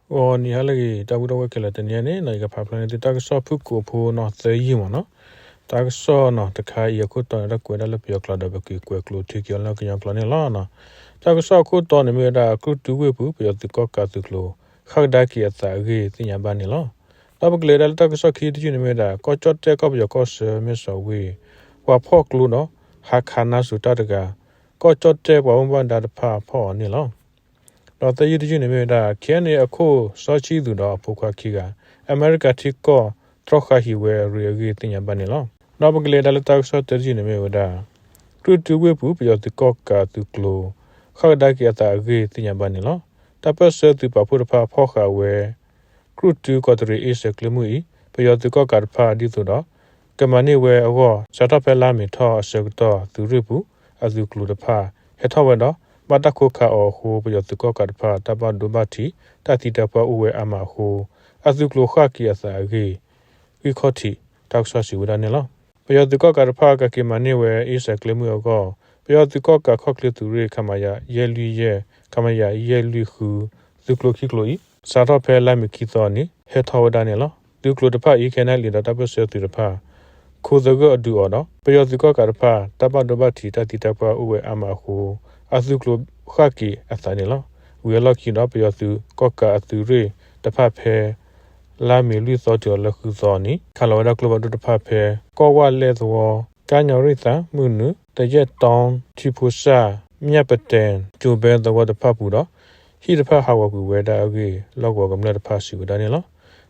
ဂီၤနံၤဟါလၢအဂ့ၤ တၢ်ပုၢ်တၢ်ဝဲၢ်ခဲလၢာ် တနံၤအံၤန့ၣ် ယကဖးဖျါန့ၢ်သုတၢ်ကစီၣ်ဖုၣ်ကိာ်ဖိနီၤ သၢယုၢ်မ့ၢ်နီၤ. တၢ်ကစီၣ်နီၤတခါအံၤအခိၣ်တီန့ၣ် တၢ်ကွဲးဒၣ်လၢပယီၤကျိာ်ဒီး ပက့ၤကွဲးကျိာ်ထံက့ၤအီၤလၢကညီကျိာ်န့ၣ်လီၤ. တၢ်ကစီၣ်အခိၣ်တီန့ၣ်မ့ၢ်ဝဲဒၣ် ကြုၢ်တုဝ့ၢ်ပူၤ ပယီၤသုးကီၣ်ကးသုးကျိၤ ဃၣ်ကဒါက့ၤအသးအဂ့ၢ်သ့ၣ်ညါဘၣ်န့ၣ်လီၤ. ဒီးပကလဲၤဒၣ်လၢတၢ်ကစီၣ်ခံတယုၢ်န့ၣ်မ့ၢ်ဝဲဒၣ် ကီၢ်ကၠီၣ်တဲၣ်ကီၢ်ပယီၤကီၢ်ဆၢမဲၢ်စီၤဝ့ၢ် ပှၤဖီၣ်ကျိဒီး ဟးခးနါစိၤတၢ်တဂၤ ကီၢ်ကၠီၣ်တဲၣ်ပှၤဘၣ်မူဘၣ်ဒါတဖၣ်ဖီၣ်အီၤန့ၣ်လီၤ. ဒီးသၢယုၢ်တယုၢ်န့ၣ်မ့ၢ်ဝဲဒၣ် ခ့ၣ်အဲၣ်အဲၣ်အခိၣ်စီၤဆံၣ်သူးဒီးအဖိခွါခံဂၤ အမဲရကၤထံကီၢ် တြီဃာ်ဟံၣ်ဝဲအရ့အဂ့ၢ်သ့ၣ်ညါဘၣ်န့ၣ်လီၤ. ဒီးပကလဲၤဒၣ်လၢတၢ်ကစီၣ်တၢတယုၢ်န့ၣ်မ့ၢ်ဝဲဒၣ် ကြုၢ်တုဝ့ၢ်ပူၤ ပယီၤသုးကီၣ်ကးသုးကျိၤ ဃၣ်ကဒါက့ၤအသးအဂ့ၢ်သ့ၣ်ညါဘၣ်န့ၣ်လီၤ. တၢ်ပၢၢ်ဆၢသုးပာ်ဖှိၣ်တဖၣ်ဖီၣ်ဃာ်ဝဲ ကြုၢ်တုကီးတရံးအ့စဲးကျဲမုၢ်အံၤ ပယီၤသုးကီၣ်ကးတဖၣ်ဒ်သိးဒီး ကမၤန့ၢ်ဝဲအဂီၢ် စးထီၣ်ဖဲလါမ့ၤထီၣ်အဆၢကတီၢ် သုးရ့ၣ်ပူၤ အသုးကျိၤတဖၣ် ဟဲထီၣ်ဝဲဒီး ဘၣ်တၢ်ခိးခးအီၤအဃိ ပယီၤသုးကီၣ်ကးတဖၣ် တၢ်ဘၣ်ဒိဘၣ်ထံး တၢ်သံတၢ်ပှၢ်အိၣ်ဝဲအါမးအဃိ အသုးကျိၤဃၣ်က့ၤအသးအဂ့ၢ် ဂံၢ်ခီၣ်ထံး တၢ်ကစီၣ်စံးဝဲဒၣ်န့ၣ်လီၤ. ပယီၤသုးကီၣ်ကးတဖၣ် ကက့ၤမၤန့ၢ်ဝဲအ့စဲးကျဲမုၢ်အဂီၢ် ပယီၤသုးကီၣ်ကးခီၣ်ချ့သုးရ့ၣ် ခမရ ယဲၢ်လွံၢ်ယဲၢ် ခမရ ယဲၢ်လွံၢ်ဃု သုးကျိၤခံကျိၤအံၤ စးထီၣ်ဖဲလါမ့ၤခံသီအနံၤ ဟဲထီၣ်ဝဲဒၣ်န့ၣ်လီၤ. သုးကျိၤတဖၣ်အံၤ ခဲနၣ်လံၤဒီး တၢ်ပၢၢ်ဆၢသုးတဖၣ် ခိးသဂၢၢ်အဒုးအီၤဒီး ပယီၤသုးကီၣ်ကးတဖၣ် တၢ်ဘၣ်ဒိဘၣ်ထံး တၢ်သံတၢ်ပှၢ်အိၣ်ဝဲအါမးအဃိ အသုးကျိၤဃၣ်က့ၤအသးန့ၣ်လီၤ. ဝံၤအလီၢ်ခံဒီး ပယီၤသုးကီၣ်ကးအသုးရ့ၣ်တဖၣ်ဖဲ လါမ့ၤလွံၢ်သီတုၤအီၤလၢဃုသီအနံၤ ခးလီၤဝဲဒၣ်ကျိဖးဒိၣ်တဖၣ်ဖဲ ကီၢ်ဝၣ်လဲၣ်သဝီ ကါညီရံၣ်သး မုၢ်နုာ် သယဲၣ်တီ ထံဖိစၢ် မၠၣ်ပတဲၣ် ကၠိၤဘဲသဝီတဖၣ်ပူၤဒီး ဟံၣ်တဖၣ်ဟးဂီၤကွံာ်ဝဲဒၣ်အဂ့ၢ် လီၢ်ကဝီၤကမျၢၢ်တဖၣ်စံးဝဲဒၣ်န့ၣ်လီၤ.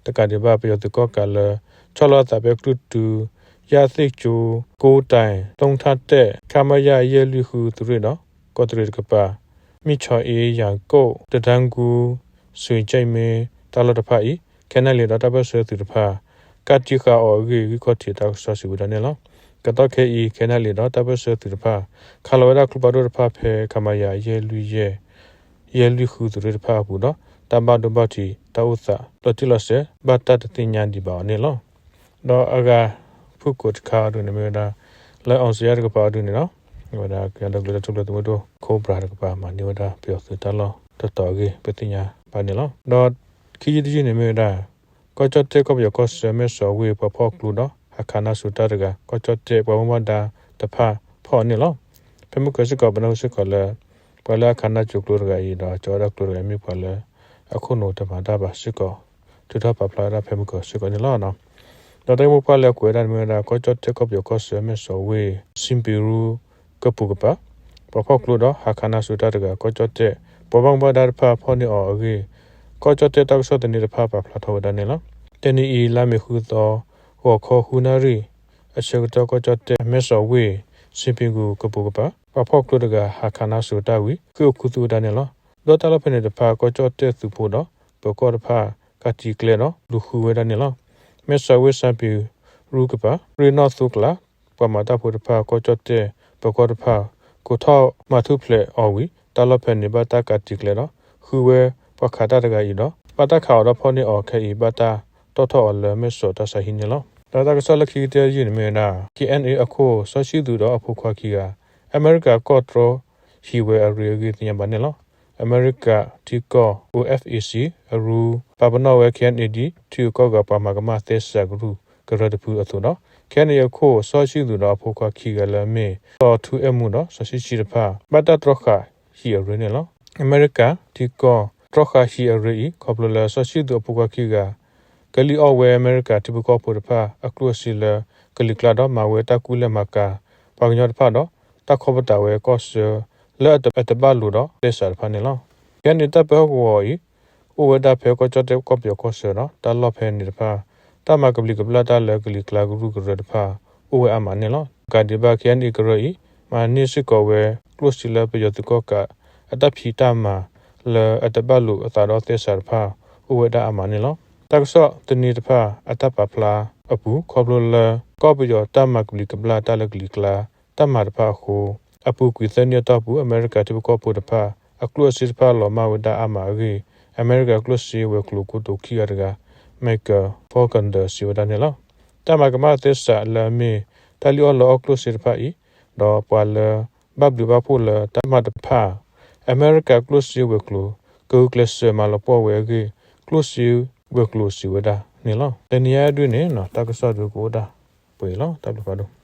တကးဒံးဘၣ် ပယီၤသုးကီၣ်ကးလၢ ဆီၣ်လီၤအသးဖဲကြုၢ်တု ယၣ်သ့ၣ်ကၠိ ကိတၢ် သုးထၣ်တဲၣ် ခမရ ယဲၢ်လွံၢ်ဃုသုးရ့ၣ်ဒီး ကီးတရံးတကပၤ မုၢ်ဆီအ့ယၤကိၣ် တဒါကူ စွ့ၤကၠဲၣ်မ့ တၢ်လီၢ်တဖၣ်အံၤ ခဲနၣ်လံၤဒီးတၢ်ပၢၢ်ဆၢသုးတဖၣ် ကးတံာ်ဃာ်အီၤအဂ့ၢ် ဂံၢ်ခီၣ်ထံးတၢ်ကစီၣ်စံးဝဲဒၣ်န့ၣ်လီၤ. ကတီၢ်ခဲအံၤ ခဲနၣ်လံၤဒီးတၢ်ပၢၢ်ဆၢသုးတဖၣ် ခးလီၤဝဲဒၣ်ကျိဖးဒိၣ်တဖၣ်ဖဲ ခမရ ယဲၢ်လွံၢ်ယဲၢ် ယဲၢ်လွံၢ်ဃုသုးရ့ၣ်တဖၣ်အပူၤဒီး တၢ်ဘၣ်ဒိဘၣ်ထံး တၢ်အိၣ်သး လီၤတံၢ်လီၤဆဲး ဘၣ်တၢ်တသ့ၣ်ညါဒံးဘၣ်အီၤန့ၣ်လီၤ. ဒီးအဂၤ ဖုၣ်ကိာ်တခါအဒိန့ၣ်မ့ၢ်ဝဲဒၣ် လၢအီစထြ့လယါတကပၤအဒိန့ၣ်လီၤ. အဝဲဒၣ်ကညီဒီကလုာ်တၢ်ထူၣ်ဖျဲးသုးမုၢ်ဒိၣ် Cobra တကပၤ မၤန့ၢ်ဝဲဒၣ်ပယီၤသုးတၢ်လီၢ်တတီၤအဂ့ၢ် ပသ့ၣ်ညါဘၣ်န့ၣ်လီၤ. ဒီးခံယုၢ်တယုၢ်န့ၣ်မ့ၢ်ဝဲဒၣ် ကီၢ်ကၠီၣ်တဲၣ်ကီၢ်ပယီၤကီၢ်ဆၢမဲၢ်စီၤဝ့ၢ် ပှၤဖီၣ်ကျိဒီး ဟးခးနါစိၤတၢ်တဂၤ ကီၢ်ကၠီၣ်တဲၣ်ပှၤဘၣ်မူဘၣ်ဒါတဖၣ်ဖီၣ်အီၤန့ၣ်လီၤ. ဖဲမုၢ်ကၢၤစ့ၢ်ကီး ပနၢ်ဟူစ့ၢ်ကီးလၢ ပှၤလၢအခးနါစိၤကျိတဂၤအံၤဒီး ကၠီၤဝဲဒၣ်ကျိတဂၤအံၤ မ့ၢ်ပှၤလၢ အခိၣ်နူာ်တမၤတၢ်ဘၣ်စ့ၢ်ကီး ထုးထီၣ်ပာ်ဖျါဝဲဒၣ်ဖဲမုၢ်ကၢၤစ့ၢ်ကီးန့ၣ်လီၤ. ဒီးတၢ်ဂ့ၢ်မိၢ်ပှၢ်လၢအကွဲးဒၣ်န့ၣ်မ့ၢ်ဝဲဒၣ် ကီၢ်ကၠီၣ်တဲၣ်ကီၢ်ပယီၤကီၢ်ဆၢမဲၢ်စီၤဝ့ၢ် စံပံၤရူ ကပူၤကပၤ ပှၤဖီၣ်ကျိဒီးဟးခးနါစိၤတၢ်တဂၤ ကီၢ်ကၠီၣ်တဲၣ် ပှၤဘၣ်မူဘၣ်ဒါတဖၣ်ဖီၣ်န့ၢ်အီၤအဂ့ၢ် ကီၢ်ကၠီၣ်တဲၣ်တၢ်ကစီၣ်သန့တဖၣ်ပာ်ဖျါထီၣ်ဝဲဒၣ်န့ၣ်လီၤ. တနံၤအံၤ လါမ့ၤဃုသီ ဂီၤခီဃုနၣ်ရံၣ် အဆၢကတီၢ် ကီၢ်ကၠီၣ်တဲၣ် မဲၢ်စီၤဝ့ၢ် စံပံၤရူ ကပူၤကပၤ ပှၤဖီၣ်ကျိတဂၤ ဟးခးနါစိၤတၢ်ဝံၤ ဃ့ၢ်အိၣ်ခူသူၣ်ဝဲဒၣ်န့ၣ်လီၤ. ဒီးတၢ်လီၢ်ဖဲန့ၣ်တဖၣ် ကီၢ်ကၠီၣ်တဲၣ်သုးဖိဒီး ပၢၤကီၢ်တဖၣ် ကးတံာ်ကျဲဒီး လူၤဃုဝဲဒၣ်န့ၣ်လီၤ. မဲၢ်စီၤဝ့ၢ်စံပံၤရူကပၤ ရ့ၣ်နီၣ်သိကျး ပှၤမၤတၢ်ဖိတဖၣ် ကီၢ်ကၠီၣ်တဲၣ် ပၢၤကီၢ်တဖၣ် ကိးထီၣ်မၤထူၣ်ဖျဲးအီၤဝံၤ တၢ်လီၢ်ဖဲန့ၣ် ဘၣ်တၢ်ကးတံာ်ကျဲဒီး ဃုဝဲပှၤခးတၢ်တဂၤအံၤဒီး ဘၣ်တၢ်ခးအီၤဒီးဖီၣ်န့ၢ်အီၤခဲအံၤ ဘၣ်တၢ်တီၣ်ထီၣ်အီၤလၢမဲၢ်စီၤတၢ်ဆါဟံၣ်န့ၣ်လီၤ. ဒီးတၢ်ကစီၣ်လၢခံကတၢၢ်တယုၢ်န့ၣ်မ့ၢ်ဝဲဒၣ် ခ့ၣ်အဲၣ်အဲၣ်အခိၣ်စီၤဆံၣ်သူးဒီးအဖိခွါခံဂၤ အမဲရကၤကီၢ်တြီဟံၣ်ဝဲအရ့အဂ့ၢ်သ့ၣ်ညါဘၣ်န့ၣ်လီၤ. အမဲရကၤထံကီၢ် အိၣ်အ့ၣ်ဖ်အ့ၣ်စံ အရူ ပာ်ပနီၣ်ဝဲ ခ့ၣ်အဲၣ်အဲၣ်ဒ် ထံဂုၤကီၢ်ဂၤ ပှၤမၤကမၣ်သဲစးကရူၢ်ကရၢတဖုအသိးဒီး ခ့ၣ်အဲၣ်အဲၣ်အခိၣ်စီၤဆံၣ်သူးဒီးအဖိခွါခံဂၤလၢအမ့ၢ် စီၤထူအဲၣ်မူဒီးစီၤဆံၣ်ဆံတဖၣ် ဘၣ်တၢ်တြီဃာ်ဟံၣ်အရ့န့ၣ်လီၤ. အမဲရကၤထံကီၢ်တြီဃာ်ဟံၣ်အရ့အံၤ ခီဖျိလၢစီၤဆံၣ်သူးအဖိခွါခံဂၤ ကလံၣ်အီၣ်ဝဲအမဲရကၤထံဖိကီၢ်ဖိတဖၣ်အကျိၣ်အစ့လၢကလံၤကျါဒီး မၤဝဲတၢ်ကူၣ်လဲၤမၤကၤပှၤကညီတဖၣ်ဒီး တၢ်ခီပတာ်ဝဲကီၢ်ဆၢလၢအတဘၣ်လိာ်ဒီးသဲစးတဖၣ်န့ၣ်လီၤ. ခဲအံၤန့ၣ် တၢ်ပၢဟီၣ်ကဝီၤအံၤ အိၣ်ဝဲဒၣ်ဖဲကီၢ်ကၠီၣ်တဲၣ်ကီၢ်ပယီၤကီၢ်ဆၢဒီး တၢ်လီၢ်ဖဲန့ၣ်တဖၣ် တၢ်မၤကဘျံးကဘျၣ်တၢ်လၢကလံၤကျါကရူၢ်ကရၢတဖၣ် အိၣ်ဝဲအါမးန့ၣ်လီၤ. တကးဒံးဘၣ် ခ့ၣ်အဲၣ်အဲၣ်ကရၢအံၤ မၤန့ၢ်စ့ၢ်ကီးဝဲကျိၣ်စ့လၢပယီၤသုးကီၣ်ကး အတၢ်ဖံးတၢ်မၤလၢအတဘၣ်လိာ်အသးဒီးသဲစးတဖၣ် အိၣ်ဝဲဒၣ်အါမးန့ၣ်လီၤ. တၢ်ကစီၣ်သန့တဖၣ်အတၢ်ပာ်ဖျါအပူၤ ခီဖျိလၢ ကီၢ်ပယီၤတၢ်မၤကဘျံးကဘျၣ်တၢ်လၢကလံၤကျါ တၢ်မၤတဖၣ်အဃိ အပူၤကွံာ်သၢနံၣ်အတီၢ်ပူၤ အမဲရကၤထံဖိကီၢ်ဖိတဖၣ် အကျိၣ်အစ့တဖၣ်လီၤမၢ်ဝဲဒၣ်အါမးအဂ့ၢ် အမဲရကၤကျိၣ်စ့ဝဲၤကျိၤကိတိာ်ခံဂၤတဂၤ Michael Faulkner စံးဝဲဒၣ်န့ၣ်လီၤ. တၢ်မၤကမၣ်သဲစးလၢအမ့ၢ် တၢ်လံၣ်အီၣ်လီအီၣ်ကျိၣ်စ့တဖၣ်အံၤ ဒီးပှၤလၢဘၣ်ဘျုးဘၣ်ဖှိၣ်လၢတၢ်မၤတဖၣ် အမဲရကၤကျိၣ်စ့ဝဲၤကျိၤ ကဂုာ်ကျဲးစၢးမၤလီၤပှီၢ်ဝဲအဂ့ၢ် ကျိၣ်စ့ဂၢၢ်ကျိၤစံးဝဲဒၣ်န့ၣ်လီၤ. တနံၤအံၤဒုန့ၣ် တၢ်ကစီၣ်ဒုကအိၣ်ဒၣ်ပှဲၤလီၤ. တၢ်ဘျုးဖးဒိၣ်.